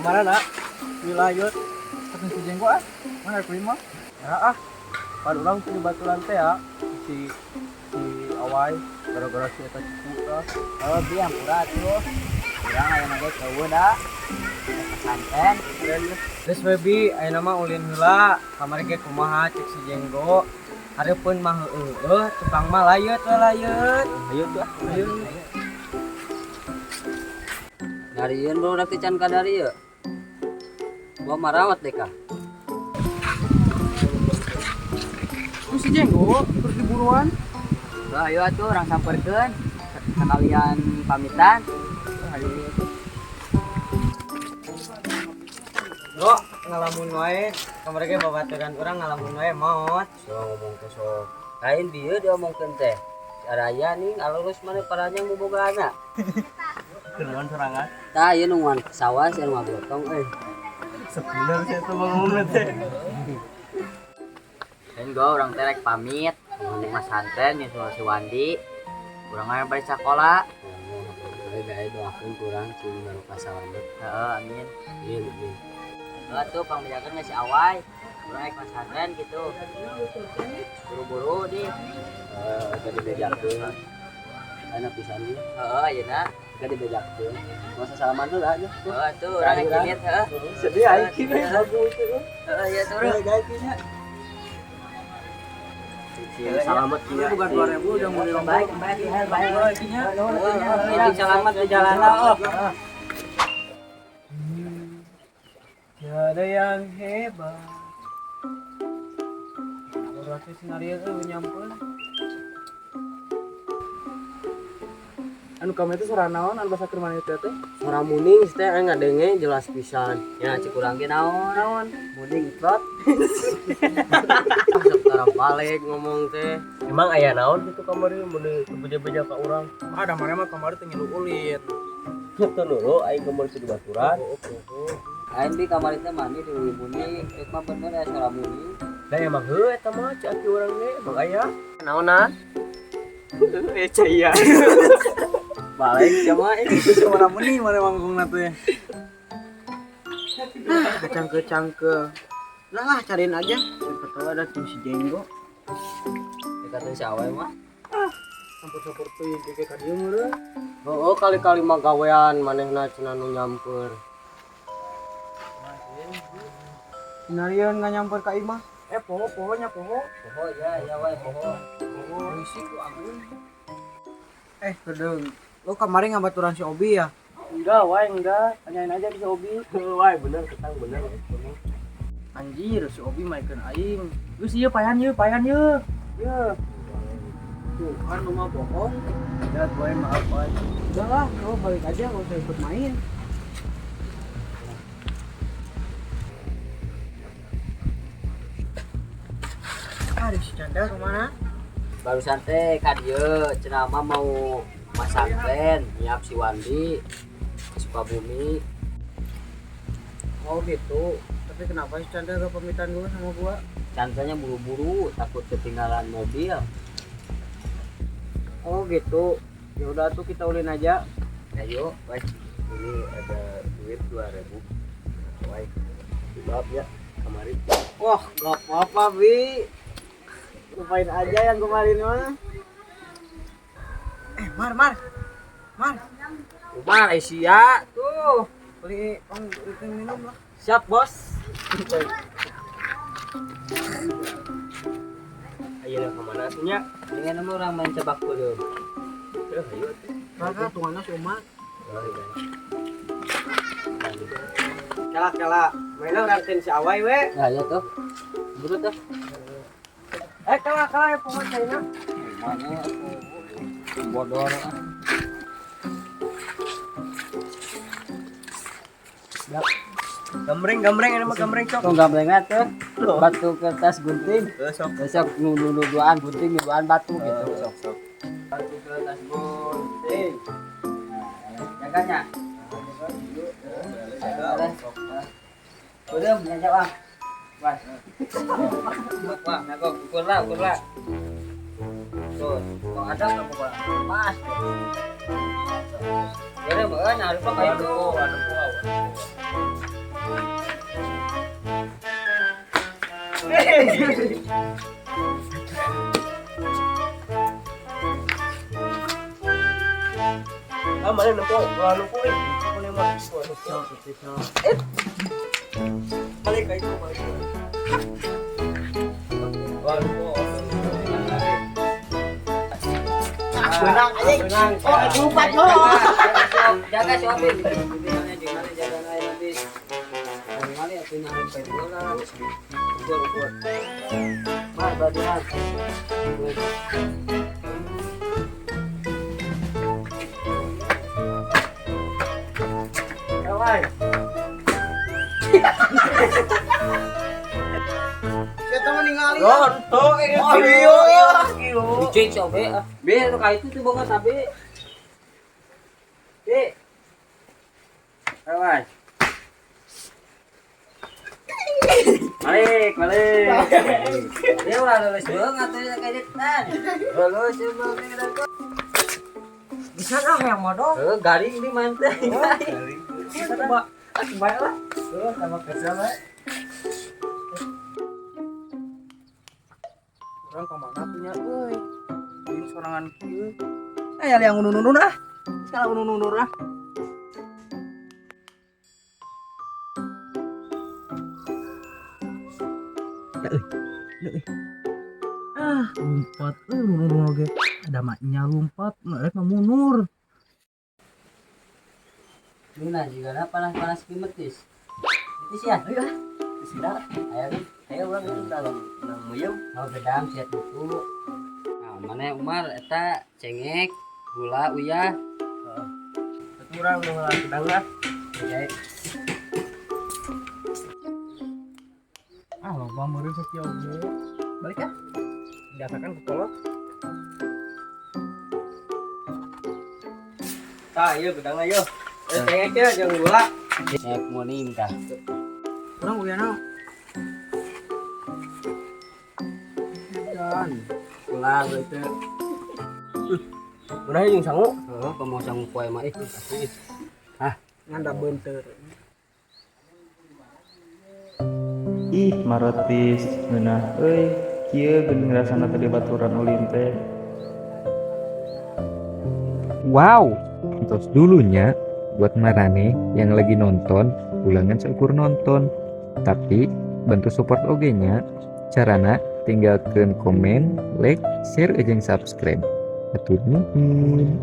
Kemana nak? Wilayah tapi si Jenggo ah. Mana aku mah? Ya ah. Pan urang teh baturan teh ya. Si si Awai gara-gara si eta cipu tah. Oh, bi hampura atuh. Urang aya mah geus eueuh da. Pesantren. Geus we bi, ayeuna mah ulin heula. Kamari ge kumaha cek si Jenggo. Hareupeun mah heueuh, tukang mah layeut we layeut. Ayo tuh ah. Ayo. Darieun barudak teh can kadari ieu. Gua marawat deh kah. Itu si Jenggo terus diburuan. Wah, ayo atuh urang samperkeun. Sekalian pamitan. Ayo. Go, ngalamun wae. Kamari ge babaturan urang ngalamun wae maot. So ngomong teh so. Lain bieu diomongkeun teh. Si Araya nih alurus mana paranya bobogaana. Kenaon sorangan? Tah ieu nungguan sawah sia nu ngagotong euy. Sebenernya saya tuh ngomong teh. Lain gua urang teh rek pamit, ngomong masantren nyusul si Wandi. Urang mah bari sakola. Gae doakeun kurang cing barokah sawande. Heeh, amin. Amin, amin. Heeh tuh pangbejakeun si Awai. Urang rek masantren gitu. Buru-buru di. Heeh, tadi bejakeun. Enak pisan ieu. Heeh, ayeuna tadi bejakeun. Masa salaman heula aja. Heeh, tuh urang rek pamit heeh. Sedih aing kieu bagus itu. Heeh, iya tuh. Gae nya. Selamat kieu. Bukan 2000 udah mulai Baik, baik, baik, baik. Cing salamat di jalanan oh. Tiada yang hebat. Urang teh sinaria euy nyampeun. Anu kamu itu suara naon anu basa keur maneh teh teh? Suara muning teh aing ngadenge jelas pisan. Ya, cek urang ge naon? Naon? Muning trot. Sok tara balik ngomong teh. Emang aya naon kitu kamari mun beja-beja ka urang? Ada mana mah kamari teh ngilu ulit. Teu nuru aing kamari teh di baturan. Aing di kamar teh mandi di leuwih muning, cek mah bener ya suara muning. Da emang heuh eta mah cek aki urang ge emang aya. Naonan? Eh caya. Balik sia mah Itu suara muni mana manggungna teh. Cangke-cangke. Lah lah cariin aja. Siapa tahu ada tim si Jenggo. Dikatain si Awai mah. Sampur-sampur teuing ke ka dieu meureun. Oh, kali-kali mah gawean manehna cenah nu nyamper. Sinarieun nggak nyamper ka imah. Eh poho pohonya poho. Poho ya, ya wae poho. Poho risik ku agung. Eh kedeung. Lu kemarin ngabaturan si Obi ya? Enggak, wae enggak. Tanyain aja ke si Obi. Wae bener ketang bener. Anjir, si Obi maikeun aing. Geus ieu payan ieu, payan ieu. Ieu. Tuh kan lu mah bohong. Ya, wae maaf wae. Udah lah, lu balik aja gak usah ikut main. Ah, si Chandra kemana? Barusan teh ka dieu cenah mah mau masantren, nyiap si Wandi ke Sukabumi. Oh gitu. Tapi kenapa si Chandra gak pamitan dulu sama gua? Chandranya buru-buru, takut ketinggalan mobil. Oh gitu. Ya udah tuh kita ulin aja. Ayo, wae. Ini ada duit 2000. Wae. Maaf ya kemarin. Wah, gak apa-apa, Bi. Lupain aja yang kemarin mah. Eh, Mar, Mar. Mar, Umar Aisyah tuh. beli pang itu minum lah. Siap, Bos. Ayeuna ka mana atuh nya? Dengan orang main cabak dulu. Eh, ayo atuh. Kakak tungana si Umar. Oh, iya. Kela kela. Mainnya urang tim si Awai we. Ya, ayo tuh. Buru tuh. Eh kela kela ya pohon caina. Mana aku bodor ah. Gambreng, gambreng, ini mah gambreng cok. Tuh gambrengna tuh. Batu kertas gunting. Sok. Besok nu duaan gunting, nu duaan batu gitu. Sok, sok. Batu kertas gunting. Jaganya. Udah, menjawab ah. Wah. Wah, nah kok ukur lah, ukur lah. Tuh, kok ada nggak pokoknya? Pas. Udah, bukan, harus pakai itu. Aduh, aduh, aduh. Ah, mana nempo, ulah nempo euy. Mana mah. Eh. Balik ka itu, balik. Ulah nempo. Menang anjing. Menang. Oh, lupa lo. Jaga si Obi. Gimana jaga naik nanti. Kali atuh nyampe pe bola. Ukur ukur. Mar berarti mar. Kawai. Siapa mau ningali? Oh, entok eh. Oh, iya. Dicek si Obi ah. B itu kayak itu tuh boga sabi. B. Kawai. Balik, balik. Dia ulah lulus banget tuh kayak tan. Lulus ya belum. Bisa ah yang modal. Eh, garing di main teh. Coba. Ah, baik lah. Tuh, sama kerja lah. Orang ke mana punya euy. Ini sorangan kieu. Eh yang unun-unun ah. Sekarang unun-unun ah. Ya euy. Ya euy. Ah, lompat euy unun-unun oge. Ada maknya lompat, rek mundur. Luna juga na panas-panas kimetis. Itu sih ya. Ayo ah. Sudah. Ayo kan. Ayo urang itu dalam nang muyem. Oh gedang siap buku. Nah, mana Umar eta cengek, gula, uyah. Satu urang nu gedang lah. Oke. Ah, loba meureun sakieu oge. Balik ah. Biasakan ku kolot. Tah, ieu gedang ayo. Eh, cengek ya jeung gula. Cengek muning tah. Urang uyahna. Dan Gula gitu. Udah jeung sangu. Heeh, pemau sangu poe mah ih asli. Hah, nganda beunteur. Ih, marotis ngeunah euy. Kieu geuning rasana teh baturan ulin teh. Wow, entos dulunya buat marane yang lagi nonton, ulangan seukur nonton. Tapi bantu support oge nya. Carana tinggalkeun komen, like, share, jeung subscribe. Hatur nuhun.